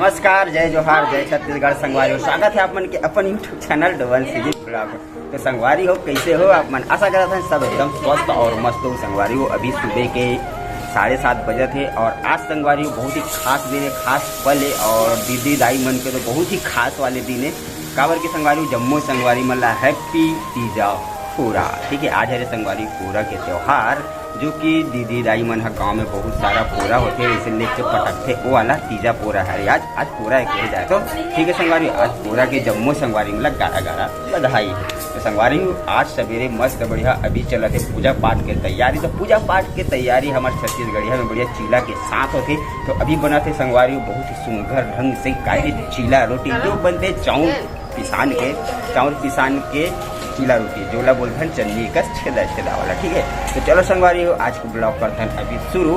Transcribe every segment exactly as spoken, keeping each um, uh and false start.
नमस्कार, जय जोहार, जय छत्तीसगढ़ संगवारी हो। स्वागत है आप मन के अपन YouTube चैनल डोवन सीजी ब्लॉग। तो संगवारी हो, कैसे हो आप मन? आशा करत हन सब एकदम स्वस्थ और मस्त हो संगवारी हो। अभी सुबह के साढ़े सात बजत हे और आज संगवारी हो बहुत ही खास दिन है, खास पल है और दीदी दाई मन के तो बहुत ही खास वाले दिन है। काबर के संगवारी हो, जम्मो संगवारी मन ला हैप्पी तीजा पोरा। ठीक है, आज हरे संगवारी पोरा के त्योहार, जो कि दीदी दाई मन ह गांव में बहुत सारा पोरा होथे, इसे लेके पटकथे, वो वाला तीजा पोरा हरे। आज, आज पोरा है कहे जाए तो। ठीक है संगवारी, आज पोरा के जम्मो संगवारी मन ला गाड़ा गाड़ा बधाई। तो संगवारी हो, आज सवेरे मस्त बढ़िया अभी चलत हे पूजा पाठ के तैयारी। तो पूजा पाठ के तैयारी हमार छत्तीसगढ़िया में बढ़िया चीला के साथ होथे। तो अभी बनत हे संगवारी हो बहुत ही सुंदर ढंग से, काहे कि चीला रोटी जो बनथे चाउर पिसान के, चाउर पिसान के चीला रोटी, जोला बोलथन चन्नी का छेदा छेदा वाला। ठीक है, तो चलो संगवारी हो, आज के ब्लॉग करथन अभी शुरू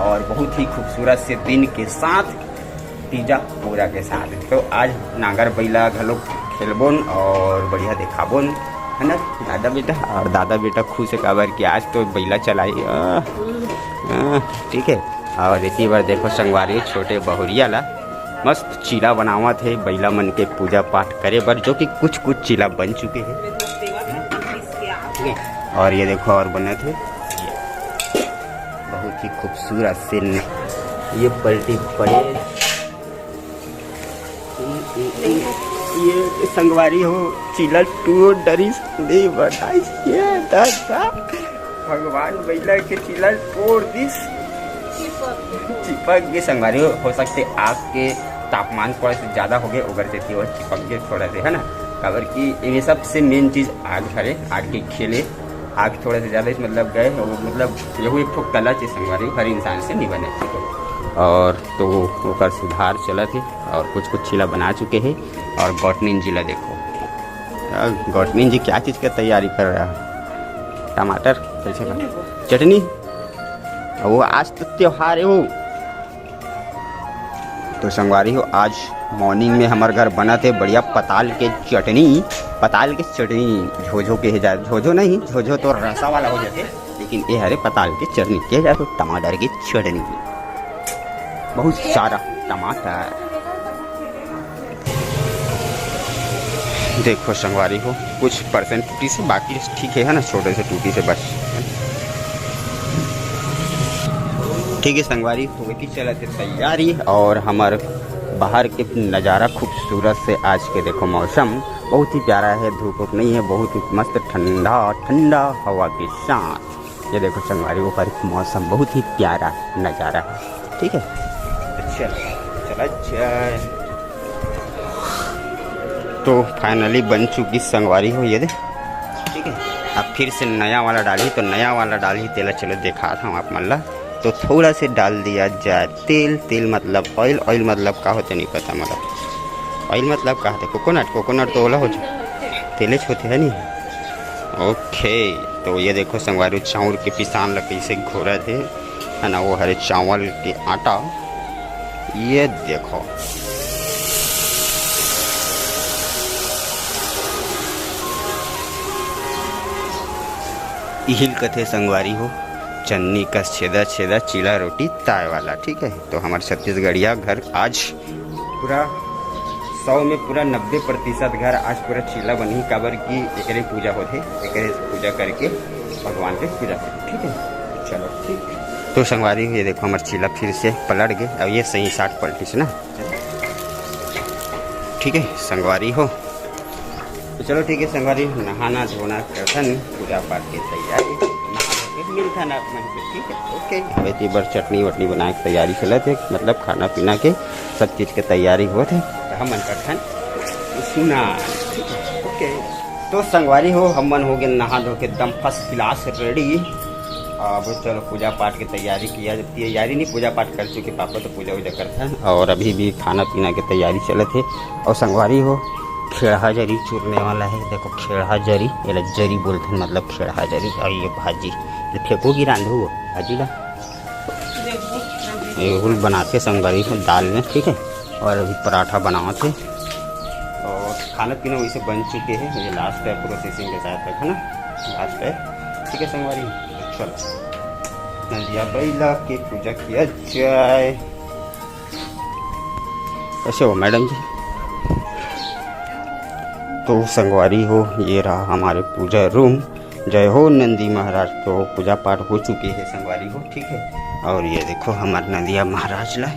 और बहुत ही खूबसूरत से दिन के साथ तीजा पोरा के साथ। तो आज नांगर बैला घलो खेलबोन और बढ़िया देखाबोन, है ना दादा बेटा? और दादा बेटा खुश है काबर कि आज तो बैला चलाई। आ, आ, ठीक है, और इसी बार देखो संगवारी छोटे बहुरिया ला मस्त चीला बनावत हे बैला मन के पूजा पाठ करे बर, जो कि कुछ कुछ चीला बन चुके हैं। ठीक है, और ये देखो और बनत हे, बहुत ही खूबसूरत से न-, ये पलटी पड़े। ये संगवारी हो, चीला टूट डरिस, नहीं बनाइस, ये दादा, भगवान बैला के चीला तोड़ दिस। चिपक गे संगवारी हो, हो सकथे आग के तापमान थोड़ा से ज्यादा हो गए, ओकर सेती वो चिपक गे थोड़ा से, है ना? काबर कि ये सबसे मेन चीज आग हरे, आग के खेले, आग थोड़ा से ज्यादा इस मतलब गए, वो मतलब यहू एक ठो कला चीज संगवारी हो, हर इंसान से नहीं बने। और तो ओकर सुधार चलत हे और कुछ कुछ चीला बना चुके हैं। और गौटनीन जी ला देखो, आ, गौटनीन जी क्या चीज का तैयारी कर रहा है? टमाटर कैसे का चटनी, वो आज तो त्योहार है वो। तो संगवारी हो, आज मॉर्निंग में हमर घर बनत हे बढ़िया पताल के चटनी। पताल के चटनी, झोझो के हे जा, झोझो नहीं, झोझो तो रसा वाला हो जाथे, लेकिन ये हरे पताल के चटनी के जा, तो टमाटर की चटनी, बहुत सारा टमाटर। देखो संगवारी हो, कुछ परसेंट टूटी से, बाकी ठीक है, है ना, छोटे से टूटी से बस। ठीक है संगवारी, तो वही चलत हे तैयारी और हमर बाहर के नज़ारा खूबसूरत से आज के। देखो मौसम बहुत ही प्यारा है, धूप उप नहीं है, बहुत ही मस्त ठंडा ठंडा हवा के साथ। ये देखो संगवारी, ऊपर मौसम बहुत ही प्यारा नज़ारा है। ठीक है, अच्छा चला जाए। तो फाइनली बन चुकी संगवारी हो, ये दे। ठीक है, अब फिर से नया वाला डाली, तो नया वाला डाली तेला चलो दिखात हूँ आप मन ला। तो थोड़ा से डाल दिया जाए तेल। तेल मतलब ऑयल, ऑयल मतलब का होते नहीं पता मोला। ऑयल मतलब का होते? कोकोनट, कोकोनट तो ओला हो जा, तेले होते है नहीं। ओके, तो ये देखो संगवारी, चाउर के पिसान ला कैसे घोरत हे, है ना, वो हरे चावल के आटा। ये देखो, इहिल कथे संगवारी हो, चन्नी कस छेदा छेदा चीला रोटी ताय वाला। ठीक है, तो हमारे छत्तीसगढ़िया घर आज पूरा सौ में पूरा नब्बे प्रतिशत घर आज पूरा चीला बनही, काबर की एकरे पूजा होथे, एकरे पूजा करके भगवान के पूजा करथे। ठीक है, चलो ठीक। तो संगवारी, ये देखो हमार चीला फिर से पलट गए। अब ये सही साठ पलटी से ना। ठीक है संगवारी हो, तो चलो ठीक है संगवारी, नहाना धोना करथन, पूजा पाठ के तैयारी, नहा धो के मिलथन आप मन से। ठीक है, ओके। बेटी बर चटनी वटनी बनाए के तैयारी चलत हे, मतलब खाना पीना के सब चीज के तैयारी होत हे, तो हमन करथन स्नान। ठीक है, ओके। तो संगवारी हो, हमन हो गए नहा धो के एकदम फर्स्ट क्लास रेडी। अब चलो पूजा पाठ की तैयारी किया, तैयारी नहीं, पूजा पाठ कर चुके पापा, तो पूजा वूजा करते हैं। और अभी भी खाना पीना की तैयारी चलत है। और संगवारी हो, खेड़हा जरी चुरने वाला है। देखो खेड़हा जरी, ये ला जरी बोलते हैं, मतलब खेड़हा जरी। और ये भाजी, ये फेंकोगी रांधू भाजी ला, ये कुल बनाते संगवारी हो दाल में, ठीक है। और अभी पराठा बनावत है और खाना पीना वैसे बन चुके हैं। ये लास्ट है प्रोसेसिंग के साथ है ना, लास्ट है। ठीक है संगवारी, चलो नंदिया बैला के पूजा किया जाए। कैसे हो मैडम जी? तो संगवारी हो, ये रहा हमारे पूजा रूम। जय हो नंदी महाराज। तो पूजा पाठ हो चुके हैं संगवारी हो, ठीक है। और ये देखो हमारे नंदिया महाराज ला,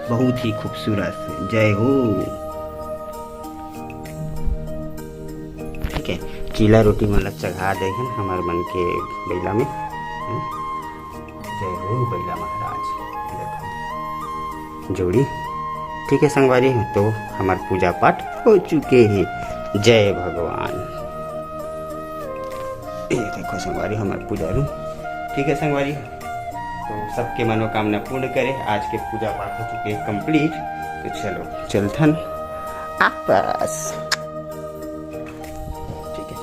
बहुत ही खूबसूरत। जय हो। ठीक है, चीला रोटी मन ला चढ़ा दे हन हमार मन के बइला में। हम्म। जय हो बइला महाराज। देखो जोड़ी। ठीक है संगवारी, तो हमार पूजा पाठ हो चुके हैं। जय भगवान। ये देखो संगवारी, हमार पूजा रूम। ठीक है संगवारी, तो सबके मनोकामना पूर्ण करे। आज के पूजा पाठ हो चुके हैं कंप्लीट। तो चलो चलथन आपस। ठीक है।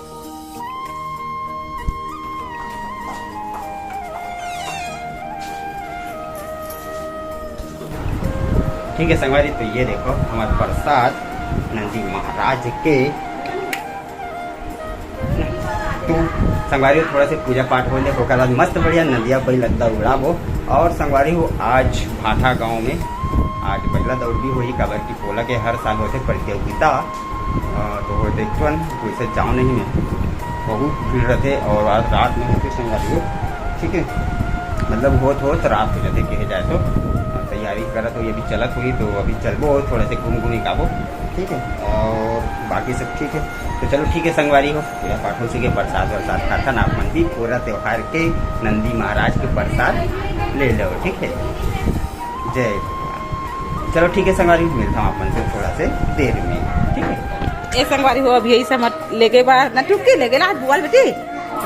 ठीक है संगवारी, तो ये देखो हमार प्रसाद नंदी महाराज के। तो संगवारी, थोड़ा से पूजा पाठ हो ले, ओकर बाद मस्त बढ़िया नंदिया बइला दौड़ाबो। और संगवारी हो, आज भाठा गांव में आज बइला दौड़ भी होही, काबर कि पोला के हर साल होथे प्रतियोगिता। अ, तो वो देखथन, वैसे जाओ नहीं मैं, बहुत भीड़ रहते और आज रात में होते संगवारी हो, ठीक है, मतलब होत होत रात हो जाते कहे जाए तो। अ, तैयारी करत हो, ये भी चलत होई, तो अभी चलबो और थोड़ा से घूम घूम के आबो, ठीक है, और बाकी सब ठीक है। तो चलो ठीक है संगवारी हो, पूजा पाठ हो चुके, प्रसाद वरसाद खाथन आप मन भी, पूरा त्योहार के नंदी महाराज के प्रसाद ले लो, ठीक है। जय भगवान। चलो ठीक है संगवारी, मिलता हूँ आप मन से थोड़ा से देर में, ठीक है। ए संगवारी हो, अभी यही समझ लेके बा ना, टुक्की ले गेला, बुआल बेटी,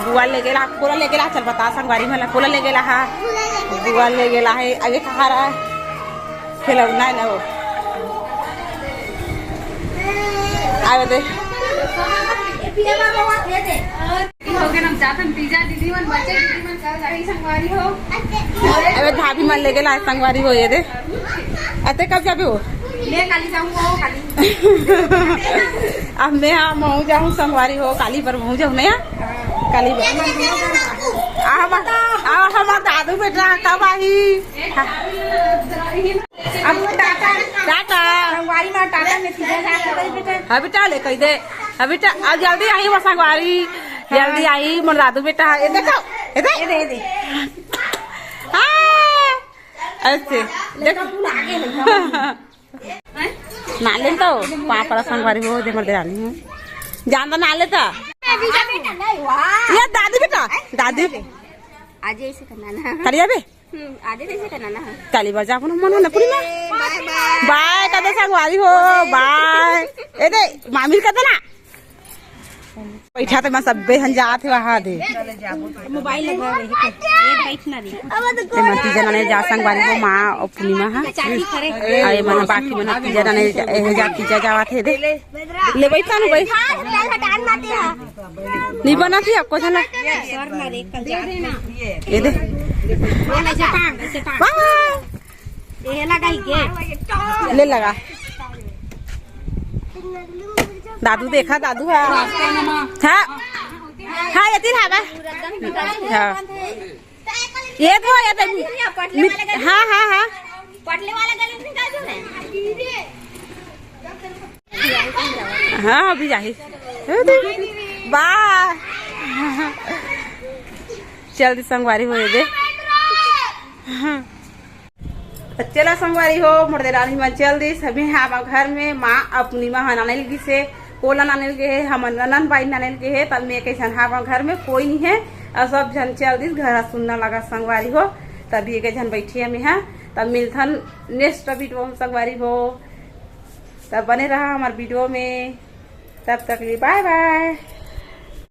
बुआल ले गेला, कोला ले गेला, चल बता संगवारी मन ला, कोला ले गेला हा, बुआल ले गेला है, आगे कहाँ रहा खिलौना है ना वो। आवे दे। हो गए हम जाथन पिज्जा दीदी मन बचे, दीदी मन चल जाही संगवारी हो। अबे भाभी मन लेके लाए संगवारी हो, ये दे। अते कब जाबे हो? ले काली जाऊँ हो, काली। अब मैं हाँ महूँ जाऊँ संगवारी हो, काली पर महूँ जाऊँ ना, काली पर। आ हमार, आ हमार दादू बेटा कब आही? अब टाटा। टाटा। संगवारी में टाटा में सीधा जाके भाई बेटा। अभी टाले कह दे। अभी टा-, अब जल्दी आई वो संगवारी। जल्दी आई मोर दादू बेटा। ये देखो। ये दे। ये दे, ये दे। हाँ। ऐसे। देखो। तू आगे ले। ना ले तो पापा संगवारी हो दे मर दे रानी हूँ। जान तो ना ले तो। ये दादी बेटा। दादी। आज ऐसे करना ना। करिया बे। हम्म, आधे पैसे करना ना। ताली बजा अपन मन होना पूरी में। बाय बाय। बाय कदे संगवारी हो, बाय। ए दे, मामी कदे ना। बैठा तो मैं सब बेहन जात है वहाँ दे। मोबाइल लगा रही है। ये बैठना नहीं। ते मन तीजा नने जा संगवारी हो, माँ और पूर्णिमा हा। चाची करे। अरे मन बाकी मन तीजा नने जा, ए जा तीजा जावा थे दे। ले बैठा ना भाई। नहीं बना थी आपको जना। ये दे। वाह। ये लगा ही के। ले लगा। दादू देखा, दादू है। हाँ। हाँ, ये तीन हवा। हाँ। ये तो, ये तो, हाँ, हाँ, हाँ। पटले वाला गले निकाल दो ना। हाँ, अभी जाही। बाय। चल दी संगवारी हो दे। हाँ। तो चला संगवारी हो, मोर देरानी मन चल दिस, अभी हाँ घर में माँ अपनी माँ नाने लगी से, कोला नाने लगे है, हमर ननन बाई नाने लगे है, तब मैं कैसन हाँ घर में कोई नहीं है, और सब झन चल दिस, घर सुनना लगा संगवारी हो, तभी एक झन बैठी है मैं हाँ, तब मिलथन नेक्स्ट वीडियो में संगवारी हो। तब बने रहा हमार वीडियो में, तब तक लिए बाय बाय।